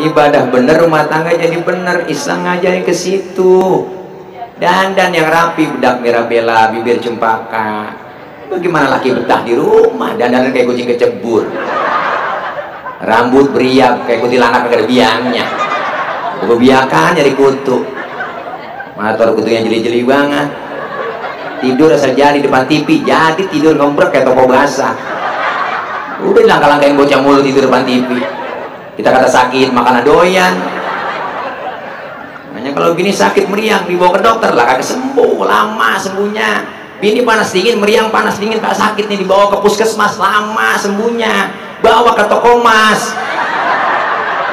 Ibadah bener, rumah tangga jadi bener. Islam ngajarin ke situ. Dandan yang rapi, bedak mirabella, bibir cempaka. Bagaimana laki betah di rumah dandan kayak kucing kecebur, rambut beriak kayak kuntilanak kagak ada biangnya, kebiakan jadi kutu, motor kutunya jeli-jeli banget, tidur asal jadi depan TV, jadi tidur ngombrek kayak toko basah. Udah langkah-langkahin bocah mulu tidur depan TV. Kita kata sakit makan doyan. Makanya kalau gini sakit meriang dibawa ke dokter lah kagak sembuh, lama sembuhnya. Bini panas dingin, meriang panas dingin, tak sakit nih, dibawa ke puskesmas, lama sembuhnya. Bawa ke toko emas,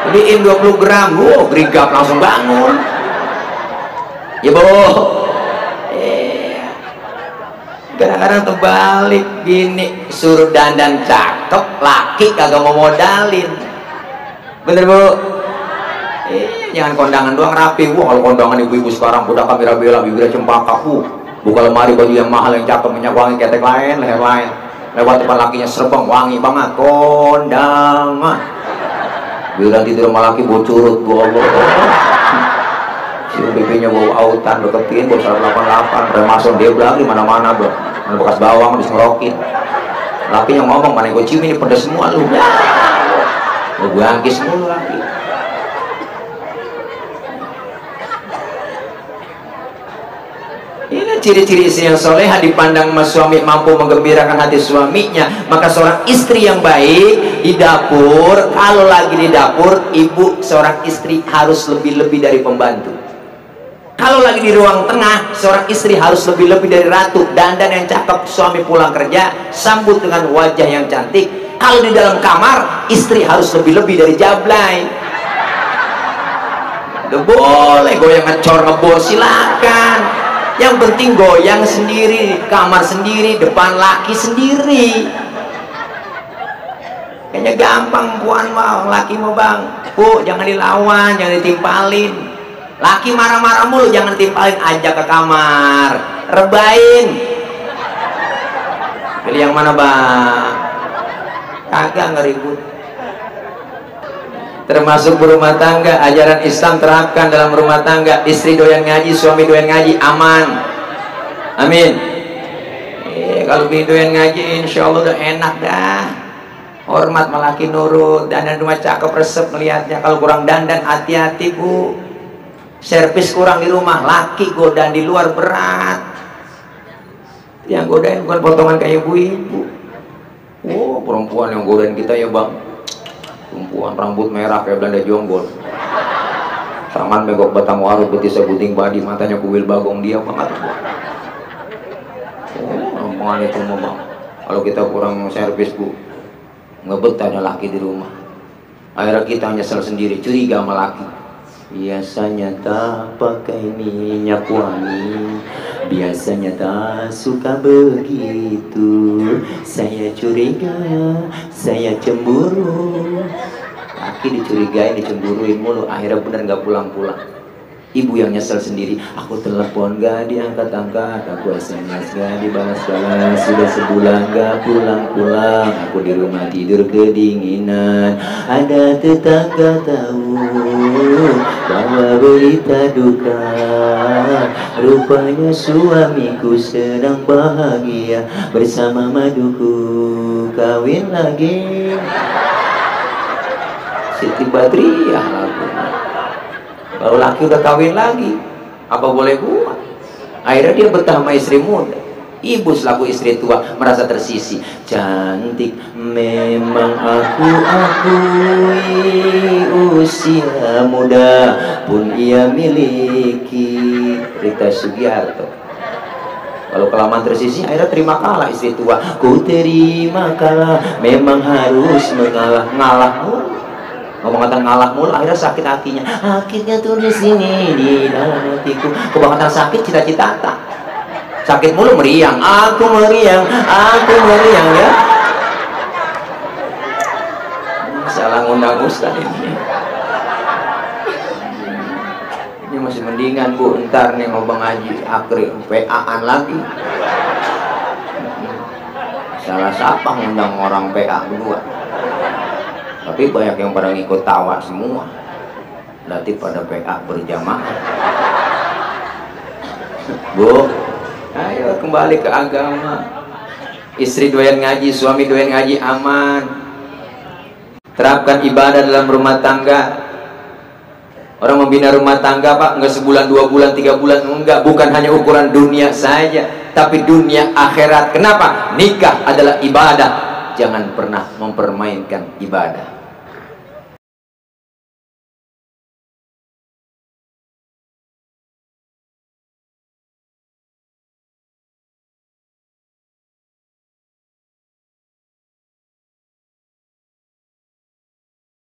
beliin 20 gram, gerigap langsung bangun. Ya bu, kadang-kadang terbalik gini, suruh dandan cakep, laki kagak mau modalin. Bener bu? Jangan kondangan doang rapi. Kalau kondangan ibu-ibu sekarang udah kamera bela, bibirnya cempaka, buka lemari baju yang mahal yang cakep, minyak wangi, ketek lain, leher lain, lewat depan lakinya serbang wangi banget, kondangan. Bilang tidur sama laki bau curut, bu Allah. Si bibinya bau autan, deketin, bau 188, remason dia bilang di mana-mana bro, mana bekas bawang habis ngerokin. Lakinya ngomong, mana gue cium ini pedes semua lu. Gue bangkis mulu laki. Ini ciri-ciri istri yang soleha dipandang mas suami mampu menggembirakan hati suaminya. Maka seorang istri yang baik di dapur, kalau lagi di dapur, ibu seorang istri harus lebih-lebih dari pembantu. Kalau lagi di ruang tengah, seorang istri harus lebih-lebih dari ratu. Dandan yang cakep, suami pulang kerja sambut dengan wajah yang cantik. Kalau di dalam kamar, istri harus lebih-lebih dari jablay. Udah boleh goyang ngecor ngebor silakan. Yang penting goyang sendiri, kamar sendiri, depan laki sendiri. Kayaknya gampang puan mau, laki mau bang, bu jangan dilawan, jangan ditimpalin. Laki marah-marah mulu, jangan timpalin, ajak ke kamar, rebain. Pilih yang mana bang? Kagak ngeribut. Termasuk berumah tangga, ajaran Islam terapkan dalam rumah tangga. Istri doyan ngaji, suami doyan ngaji, aman. Amin. Kalau bini doyan ngaji, insya Allah udah enak dah. Hormat melaki nurut, dandan rumah cakep resep melihatnya. Kalau kurang dandan, hati-hati bu. Servis kurang di rumah, laki godan di luar berat. Yang godain bukan potongan kayak ibu-ibu. Oh, perempuan yang godain kita ya bang. Perempuan rambut merah kayak Belanda jonggol, tangan megok batang waru, betisnya puting padi, matanya kuil bagong dia banget. Perempuan itu mau bang. Kalau kita kurang servis bu, ngebetanya laki di rumah. Akhirnya kita nyesel sendiri, curiga sama laki. Biasanya tak pakai minyak wangi, biasanya tak suka begitu. Saya curiga, saya cemburu. Laki dicurigain, dicemburuin mulu, akhirnya bener gak pulang-pulang. Ibu yang nyesel sendiri. Aku telepon gak diangkat-angkat, aku SMS gak dibalas-balas, sudah sebulan gak pulang-pulang. Aku di rumah tidur kedinginan. Ada tetangga tahu bahwa berita duka, rupanya suamiku sedang bahagia bersama maduku, kawin lagi. Siti Badriah lagunya. Baru laki udah kawin lagi, apa boleh buat? Akhirnya dia betah sama istri muda. Ibu selaku istri tua merasa tersisi. Cantik memang aku akui, usia muda pun ia miliki. Rita Sugiarto. Kalau kelamaan tersisi, akhirnya terima kalah istri tua. Ku terima kalah, memang harus mengalah. Ngalah mulu, ngomong kata ngalah mulu, akhirnya sakit hatinya. Akhirnya tulis ini di dalam hatiku. Kebangetan sakit cita-cita tak. Sakit mulu meriang, aku meriang ya. Salah ngundang ustaz ini. Ini masih mendingan bu, ntar nih mau Bang Haji Akri PA-an lagi. Salah siapa ngundang orang PA berdua. Tapi banyak yang pada ngikut tawa semua. Berarti pada PA berjamaah. Bu, ayo kembali ke agama. Istri doyan ngaji, suami doyan ngaji, aman. Terapkan ibadah dalam rumah tangga. Orang membina rumah tangga Pak, enggak sebulan, 2 bulan, 3 bulan, enggak. Bukan hanya ukuran dunia saja, tapi dunia akhirat. Kenapa? Nikah adalah ibadah. Jangan pernah mempermainkan ibadah.